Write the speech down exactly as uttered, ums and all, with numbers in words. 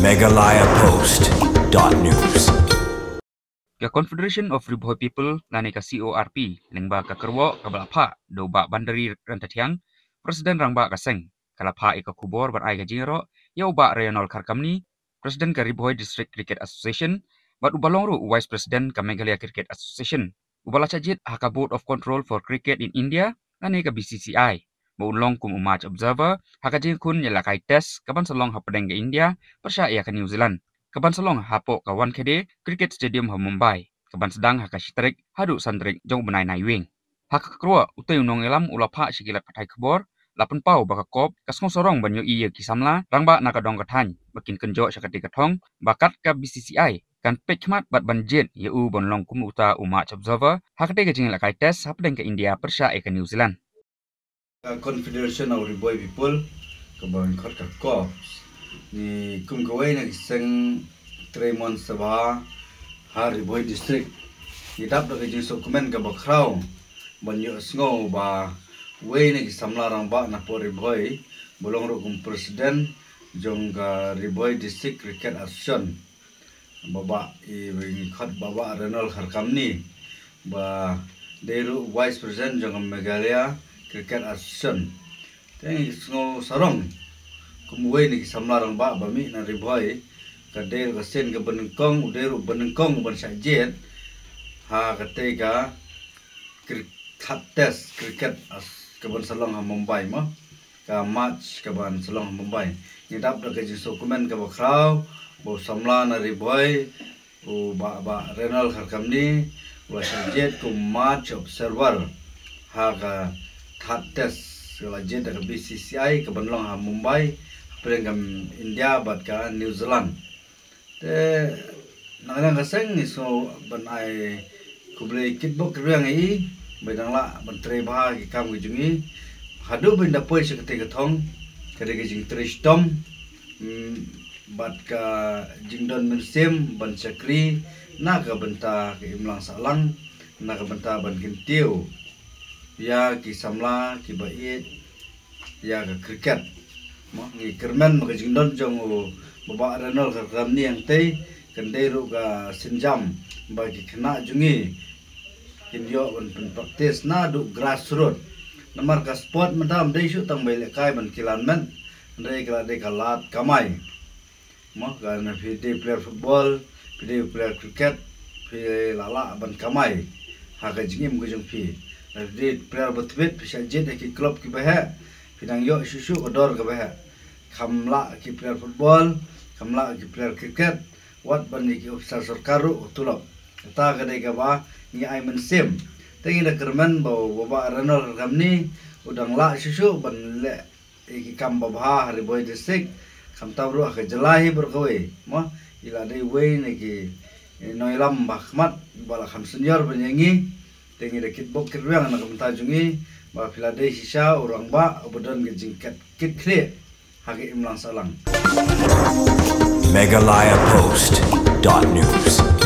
Meghalaya Post dot news. Ka Confederation of Ri Bhoi People lane ka C O R P lyngba ka kyrwoh kaba la phah da u Bah Bandari Rantathiang, President Rangbah ka seng, ka la phah ïa ka khubor ban ai ka jingïaroh ïa u Bah Rayonol Kharkamni, President ka Ri Bhoi District Cricket Association, bad uba long ruh u Vice President ka Meghalaya Cricket Association, uba la shah jied ha ka Board of Control for Cricket in India lane ka B C C I, ba un long kum u match observer ha ka jingkhun ïalehkai test kaban sa long hapdeng ka India pyrshah ïa ka New Zealand, kaban sa long hapoh ka Wankhede Cricket Stadium ha Mumbai, kaban sdang ha ka shi tarik haduh san tarik jong u bnai Naiwieng. Ha ka kyrwoh, utei u nongïalam u la phah sha ki lad pathai khubor, la pynpaw ba ka CORP ka sngew sarong ban ïohi ïa ki samla rangbah na ka dong ka thaiñ ba kin kynjoh sha katei ka thong, ba kat ka B C C I kan peit khmat bad ban jied ïa u ban long kum uta u match observer ha katei ka jingïalehkai test hapdeng ka India pyrshah ïa ka New Zealand. Ka Confederation of Ri Bhoi People, kaba ngi khot ka CORPS, ngi kum kawei na ki seng trei mon sabha ha Ri Bhoi District, ngi dap da ka jingsngewkmen kaba khraw ban ïohsngew ba uwei na ki samla rangbah na pdeng Ri Bhoi, ba long ruh kum President jong ka Ri Bhoi District Cricket Association, Bah Bah, i, ngi khot Bah Bah Rayonol Kharkamni, ba dei ruh Vice President jong ka Meghalaya Cricket Association. Te ngi sngew sarong kum uwei na ki samla rangbah ba mih na Ri Bhoi, ka dei ruh ka sien kaba nyngkong, u dei ruh ba nyngkong ban shah jied ha katei ka kri-, third test cricket as-, kaban sa long ha Mumbai mo. Ka match kaban sa long ha Mumbai. Ngi dap da ka jingsngewkmen kaba khraw ba u samla na Ri Bhoi, u Bah Bah Rayonol Kharkamni, u la shah jied kum match observer ha ka third test, ka la jied da ka B C C I, kaban long ha Mumbai, hapdeng ka India bad ka New Zealand. Te na ka liang ka seng ngi sngew ban ai khublei kitbok kitrwiang ïa i, ba i dang lah ban trei bha ki kam ki jong i haduh ba in da poi sha katei ka thong. Ka dei ka jingtrei shitom, mm, bad ka jingdon mynsiem ban shakri na ka bynta ka imlang sahlang, na ka bynta ban kyntiew ïa ki samla kiba ïeit ïa ka cricket. Mo, ngi kyrmen ba ka jingdon jong u Bah Bah Rayonol Kharkamni hangtei kan dei ruh ka sienjam ba ki khynnah jong ngi kin ïoh ban pynpractice naduh grassroot. Namar ka sport mynta ym dei shuh tang ba ïalehkai ban kilan met, hynrei ka la dei ka lad kamai. Mo, ka na phi dei player football, phi dei player cricket, phi la lah ban kamai ha ka jingim ka jong phi. Na phi dei player ba tbit, phi shah jied ha ki club kiba heh, phi nang ïoh shuh shuh ka dor kaba heh. Kham lah ki player football, kham lah ki player cricket, wat ban ïa ki officer sorkar ruh ka tulop. Kata ka dei kaba ngi ai mynsiem. Te ngi da kyrmen ba u Bah Bah Rayonol Kharkamni u dang lah shuh shuh ban leh ïa ki kam babha ha Ri Bhoi District, khamtam ruh ha ka jylla hi baroh kawei. Mo, i la dei uwei na ki, eh, nongïalam ba khmat, ba la kham senior ban ïa ngi. Te ngi da kitbok kitrwiang na ka bynta jong i, ba phi la dei shisha u rangbah uba don ka jingkit, kit khlieh ha ka imlang sahlang. Meghalaya Post dot news.